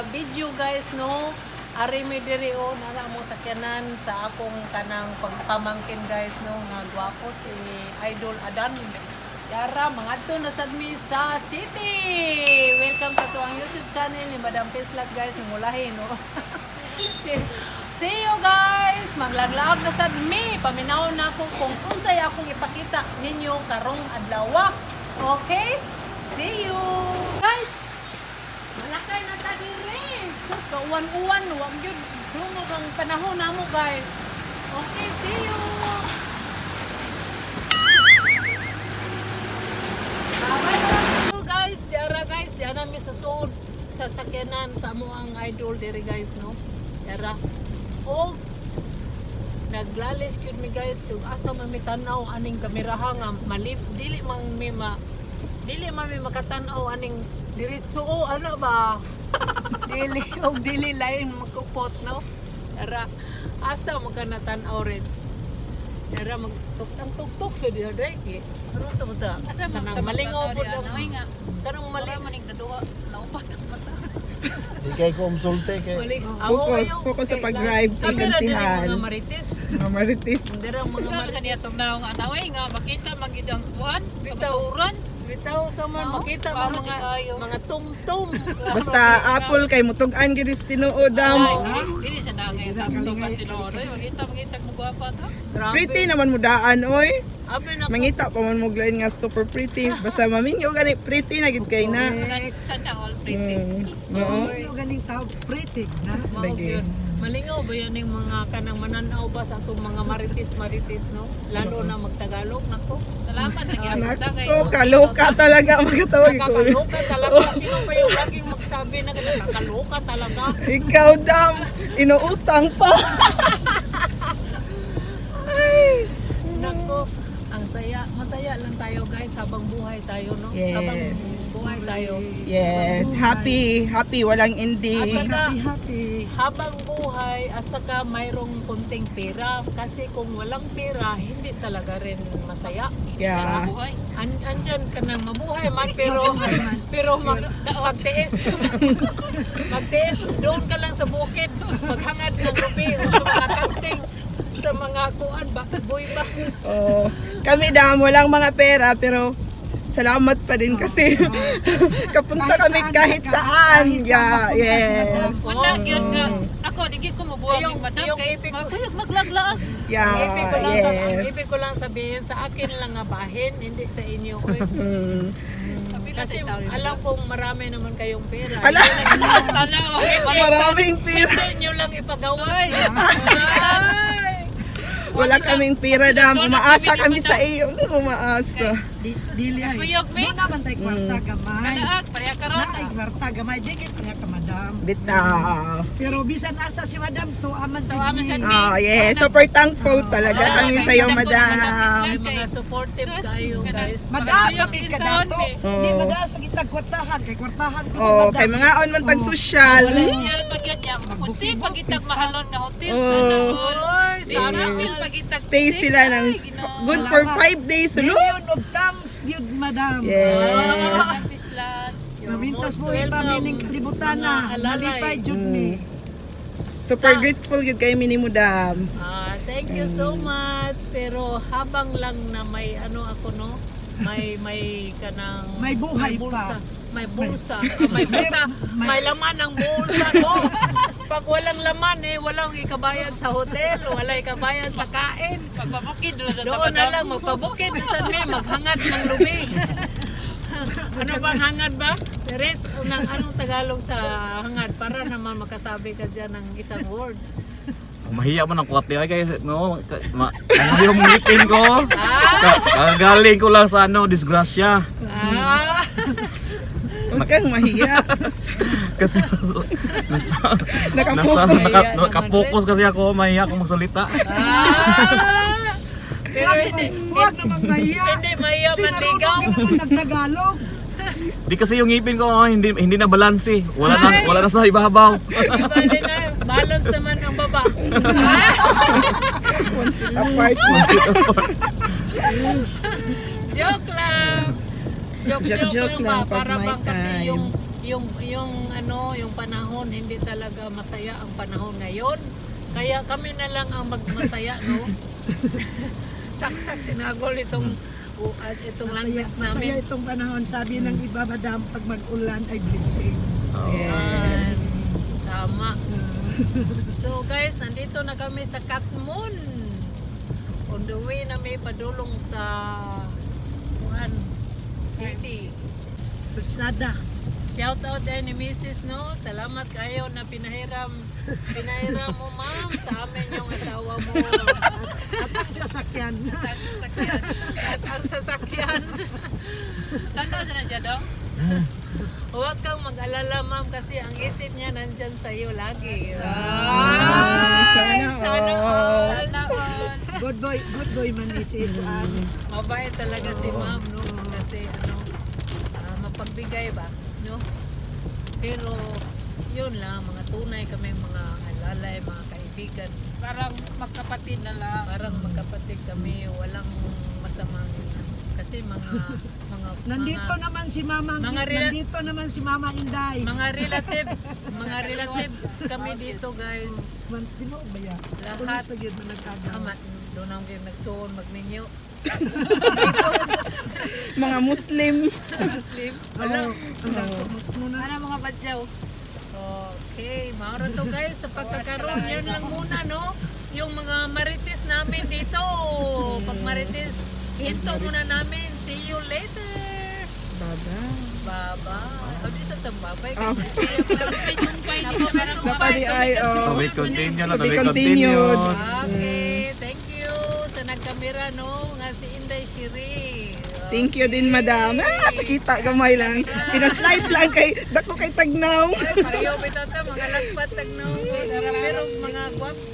video, guys, no. Ari mi diri o nara mo sakyanan sa akong kanang pagpamangkin, guys, no, nga gwapo si Idol Adan. Yara, mangadto na sad mi sa city. Welcome sa tuang YouTube channel ni Madam Peslat, guys, nangulahi, no. See you, guys! Maglaglaag na sad mi. Paminaw na ako kung unsay akong ipakita ninyo karong adlaw. Okay? See you! Guys! Malakay na ta diri. Sus, kauwan-uwan, wag gyud dungog ang panahon namo, guys. Okay, see you. Bye. So guys, diara guys, diara mi sa sud sa sakyanan sa amo ang idol diri, guys, no. Diara. O naglalis gyud mi, guys, kung asa man mi tan-aw aning kameraha nga malip dili man mi ma dili man mi makatan-aw aning diretso o ano ba, dili og dili lain magkupot, no. Ara, asa mo ka natan-aw, Reds? Ara, magtuk ang tuktok sa diha dai kay ano to ta? Asa man Kanang malingaw pud ang ang nga. Kanang mali Wala man ning naduha, naupat ang mata. Di kay ko umsulte kay. Mali. Focus, focus sa pag-drive, si Kamera diri Kansihan. mga marites. Mga marites. Dira mga Sa sa marites. niya tong naong anaway nga makita man gid ang kuan, Bitaw. kamaturan. Bitaw sa man Oo, makita mo paano mga di kayo? mga tumtum. Basta Apple kay mutugan gyud is tinuod dam. Ay, dili dili sa nangay tapos ka tinuod. Ay, makita makita mo gwapa ta. Grabe. Pretty naman mo daan oy. Abi na Mangita pa man mo glain nga super pretty. Basta maminyo gani, pretty na gid kay na. Sana all pretty. Oo. Hindi galing tao, pretty na. Mao Lagi. gyud. Malingaw ba yan yung mga kanang mananaw ba sa atong mga marites-marites, no? Lalo na magtagalog, nako. Salamat lagi ang ta kay. Nako, kaloka talaga makatawag ko. Nakakaloka talaga. Sino pa yung laging magsabi na nakakaloka talaga? Ikaw dam, inuutang pa. Nako, ang saya, masaya lang tayo, guys, habang buhay tayo, no? Yes. Habang buhay tayo. Yes, happy, happy, walang At ending. saka, Happy, happy. habang buhay at saka mayroong kunting pera kasi kung walang pera, hindi talaga rin masaya. Yeah. Buhay. Andyan ka nang mabuhay man pero pero magtiis. Magtiis doon ka lang sa bukid, maghangad ng lupi o sa mga kanting, sa mga kuan ba, boy ba. Oh, kami dam, walang mga pera pero salamat pa din kasi kapunta Kahit kami saan, kahit saan. kahit saan Yeah, mapunta si yes. Madam. Wala gyud nga ako di gyud ko mabuwag Yung- ning madam yung kay ipik- magkuyog maglaglaag. Yeah, Ibig ko lang sa, ang yes. ibig ko lang sabihin sa akin lang nga bahin, hindi sa inyo. Oy. Kapila Kasi sa tao ni alam kong marami naman kayong pera. Ala. Sana okay. Maraming pera. Hindi nyo lang ipagawas. Ay. Ay. Wala kaming pera dam. Umaasa kami sa iyo. Umaasa. Dili ay. Kuyog, mi. Mo naman tay kwarta gamay. Kanaag pareha karon. Na ay kwarta gamay di kay pareha ka, madam. Bitaw. Pero bisan asa si madam to aman To aman jud sad mi. mi. Oh, yes. Super thankful talaga kami sa iyo, madam. May mga supportive Sus, kayo, guys. Madaasa mi ka dato. Oo. Di madaasa kita kwartahan kay kwartahan ko si Oh, madam. kay mga on man tag social. Social pag yun niya. Pusti pag itag mahalon nga hotel. Oo. Sana all. Oy, sana Yes. all. Pag itag Stay sila ng good for 5 days, no? Million of thumbs gyud, madam. Yes. Mamintas You're mo most ipa welcome, mining kalibutan na. mga alalay. Nalipay jud mi. Super grateful gyud kay mini mo, dam. Ah, thank you so much. Pero habang lang na may ano ako, no, may kanang May buhay may bulsa, pa. May bulsa, ah, may bulsa, may laman ang bulsa ko. Pag walang laman eh, walang ikabayad sa hotel, wala ikabayad sa kain. Pagpabukid doon sa Doon na lang magpabukid sa may maghangad ng lubi. Ano bang hangad ba? Reds, unang anong Tagalog sa hangad para naman makasabi ka dyan ng isang word? Mahiya man ang kwate ay kay no ma, ano yung ngipin ko? Kagaling ko lang sa ano, disgrasya. Ah! Huwag kang mahiya. Kasi nasa Nakapokus. nasa Mahiya naman, nakapokus kasi ako, mahiya akong magsalita. Ah! Pero Huwag hindi, naman, huwag namang mahiya. hindi mahiya Kasi marunong manligaw. ka naman nagtagalog. Di kasi yung ngipin ko oh, hindi hindi na balanse. Wala na sa ibabaw. Bale na, balance naman ang baba. One seat apart. Joke lang. Joke, Joke, joke, joke lang ba? lang pag Para may bang kasi time. yung Yung ano, yung panahon, hindi talaga masaya ang panahon ngayon. Kaya kami na lang ang magmasaya, no? Saksak sinagol itong at itong Masaya, language masaya namin. itong panahon. Sabi ng iba, madam, pag mag-ulan ay blessing. Yes. Tama. So guys, nandito na kami sa Katmon. On the way na may padulong sa Wuhan City. Persada. Shout out din ni Mrs. No. Salamat kayo na pinahiram pinahiram mo, ma'am, sa amin yung asawa mo. At ang sasakyan. At ang sasakyan. At ang sasakyan. Tanda na siya daw. Huwag kang mag-alala, ma'am, kasi ang isip niya nandyan sa'yo lagi. Ah, Ay, sana sana all. all. Sana all. Good boy man ni si Juan. Mabait talaga si ma'am, no? Kasi ano, mapagbigay ba, no? Pero yun lang, mga tunay kami mga alalay, mga kaibigan. Parang magkapatid na lang. Parang magkapatid kami, walang masamang kasi mga mga Nandito mga, naman si Mama, nandito naman si Mama Inday. mga relatives kami dito, guys. Man, tinuod ba ya? Lahat. Pulis na gyud man nagkagaw. Ama, doon ang game nagsuon, magminyo. Mga Muslim. Muslim. Oo, ang dako mo na. Ano mga badyaw? Okay, mauro to guys sa pagkakaroon. Yan lang muna, no? Yung mga marites namin dito. Pag marites, hinto muna namin. See you later. Bye-bye. Bye-bye. O, di sa tambabay. Oh. Kasi Sumpay ni siya parang Napadi ay, To oh. be continued na, To to be be continued. continued. Okay, thank you sa nagkamera, no? Nga si Inday Shiri. Thank you din, madam. Ah, pakita gamay lang. Pinaslide lang kay, dako kay tagnaw. Ay, pareho bitaw ta, mga lagpat tagnaw. Pero mga guwaps.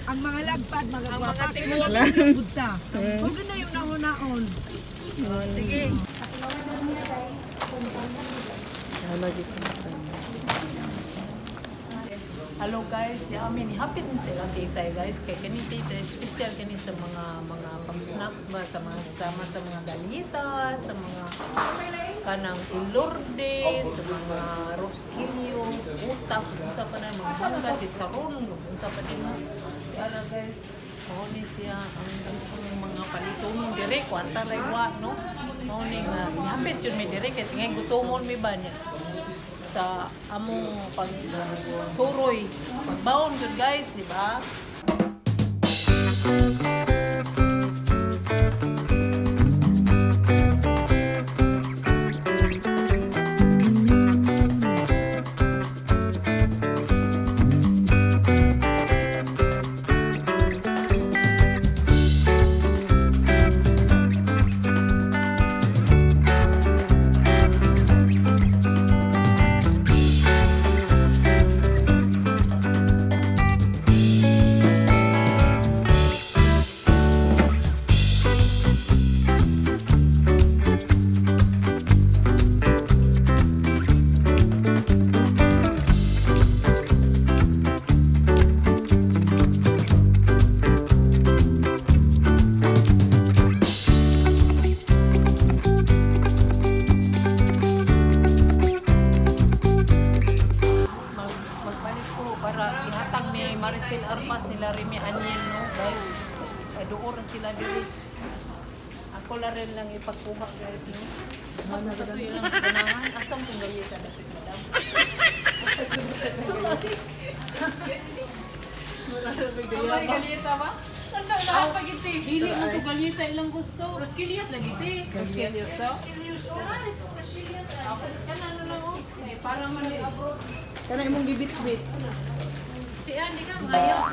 Ang mga lagpad, mga Ang gwapa, mga kaya tingog. budta. Huwag na yung nahunaon. Oh, sige. Hello guys, di amin hapit mo sila titay guys kay kani titay special kani sa mga pang snacks ba sa mga sama sa mga galita, sa mga kanang ilorde, sa mga rosquillos, utak, unsa pa na mga mangga, sitsaron, unsa pa din. Para guys, mao ni siya ang mga palitonon dire kwarta ra wa no. Mao ni nga hapit jud mi dire kay tingay gutomon mi ba niya sa among pag suroy pagbaon jud guys, di ba? Magbalik ko para ihatag ni Maricel Armas nila Remy Aniel no guys. Paduor na sila diri. Ako la rin lang ipagkuha guys no. Ano sa to ilang kanangan asam kung gayita dapit madam. Ay, galita ba? Tanda na pag iti. Dili mo to galita ilang gusto. Rosquillos lagi ti. Rosquillos to? Kana na lang oh. Eh, para man ni abroad. Kana imong gibit-bit. Siya, di ka ngayon.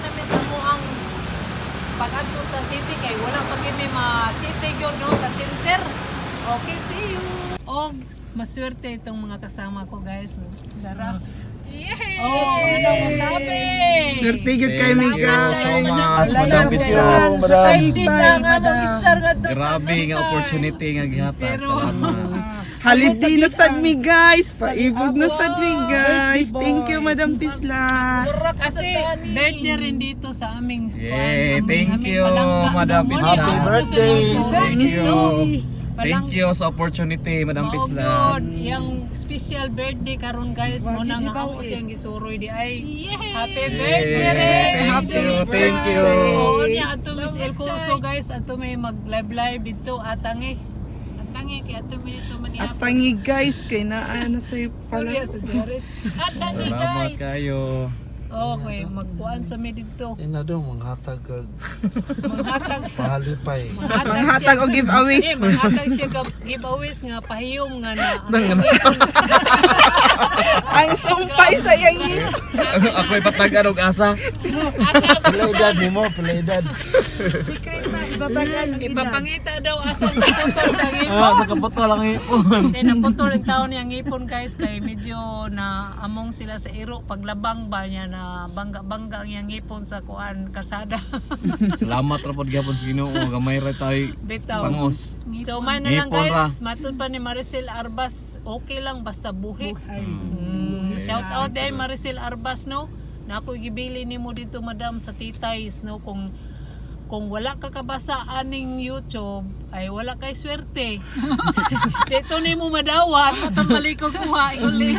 namin sa muang pag-adto sa city kay wala pa gyud ma city gyud, no, sa center. Okay, see you. Og maswerte itong mga kasama ko, guys, no. Dara. Yay! Oh, ano mo sabi? Swerte gyud kay mi, Thank you so guys. much, Madam Thank you, Pislat. madam. Ay, sa nga nang star nga to sa Grabe nga star. opportunity nga gihatag. Pero- Salamat. Holiday na sad mi, guys. Paibog na sad mi, guys. Thank you, Madam Pislat. Kasi birthday rin dito sa aming Yay, aming- thank aming you, palangga. Madam Mo Pislat. na, Happy birthday. Thank you. Palang- Thank you sa opportunity, Madam Mao Pislat. gyud, yang special birthday karon, guys, mo na nga ako siyang gisuroy di ay. Happy birthday, Yay, Rex! thank you, thank you. Oo niya ato Miss El Curso, guys, ato may mag live live dito atangi. Atangi kay ato minito man At tangi, guys, kay naa na sa'yo Sorry pala. sa Jerich. Atangi Salamat guys. kayo. Okay, magkuan sa mi dito. Ina dong, manghatag kag Manghatag pahalipay. Manghatag og giveaways. Eh, manghatag siya ka giveaways nga pahiyom nga na. Ang sumpay sa iyang ngipon. Ako ipatagan og asa. Pila edad nimo, pila edad. Secret na, ibatagan ang edad. Ipapangita daw asa naputol sa ngipon. Ah, sa kabuto lang ipon. Hindi, naputol ang taon niyang ngipon, guys, kay medyo na among sila sa iro paglabang ba niya na bangga-bangga ang iyang ngipon sa kuan kasada. Salamat ra pod gyapon sa Ginoo, gamay ra tayo Bitaw. pangos. So man na lang, Ngipon ra. guys, matud pa ni Maricel Arbas, okay lang basta buhi. Buhay. Shout out din Maricel Arbas, no. Na ako gibili nimo dito, madam, sa Titays, no, kung wala ka kabasa aning YouTube ay wala kay swerte. Dito nimo madawat. Atong balikog kuha iguli.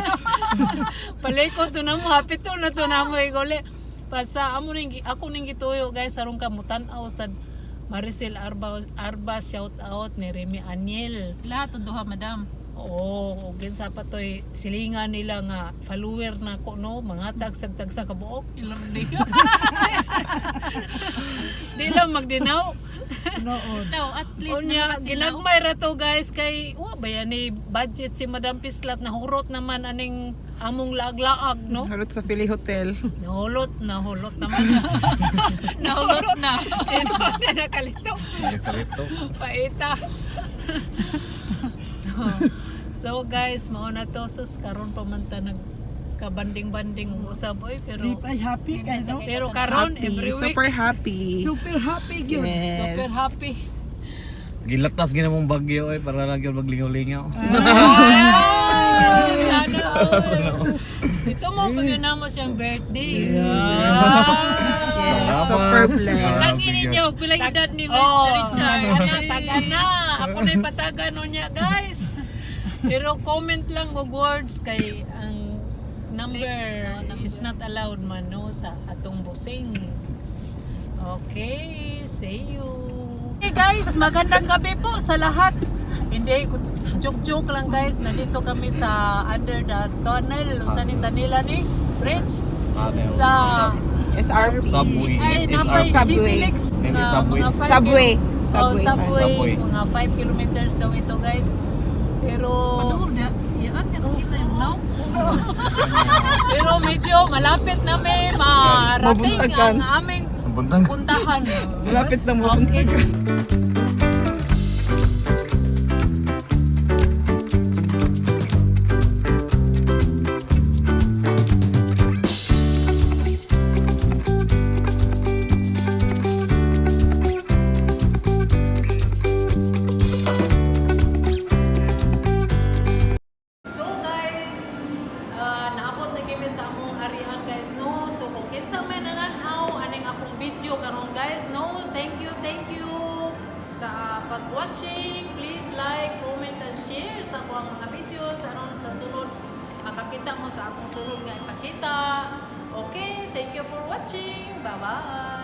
Palikod to na mo, hapit to na to na mo iguli. Basta amo ning ako ning gituyo, guys, aron ka mutan-aw sa Maricel Arba, Arba shout out ni Remy Aniel. Lahat o duha, madam. Oo, ug kinsa pa toy silingan nila nga follower na ko, no, mga tagsag sa kabuok. Ilorde. Di lang magdinaw. Noon. Daw, at least Unya, nakatilaw. ginagmay ra to, guys, kay wa ba yan ni budget si Madam Pislat, nahurot naman aning among laag-laag, no. Harot sa Philly Hotel. Nahulot, nahulot naman. Nahulot na. Nakalito. Kalito. Paita. So guys, mao na to, sus, karon pa man ta nagkabanding-banding usab oy, pero Trip ay happy kay no? pero karon Happy, every week super happy. Super happy gyud. Yes. super happy. Gilatas ginamong bagyo oy para lang gyud maglingaw-lingaw. Ah, sana all. Ito mo pag yun mo siyang birthday. Ah. Yes, Salamat. super blessed. Ang ninyo, pila edad ni Oh, Richard. tagana, tagana. Ako na yung patagano niya, guys. Pero comment lang og words kay ang number is not allowed man, no, sa atong busing. Okay, see you. Hey guys, magandang gabi po sa lahat. Hindi, joke-joke lang, guys. Nandito kami sa under the tunnel. Saan yung Tanila ni? Bridge? Sa SRP. Subway. ay, napay SRP. Subway. Sisilix Hindi, nga subway. mga five Subway. Oh, Subway. subway. Subway. Mga 5 kilometers daw ito, guys. Pero Paduol na. Yan, yan, kita yung now. pero medyo malapit na may marating Mabuntagan. ang aming Ang buntag. puntahan. Malapit na mapunta Okay. ka. So guys, naabot na kami sa among arian, guys, no. So kung kinsa may nananaw aning akong video karon, guys, no. Thank you sa pag-watching. Please like, comment and share sa akong mga videos aron sa sunod makakita mo sa akong sunod nga ipakita. Okay, thank you for watching. Bye-bye.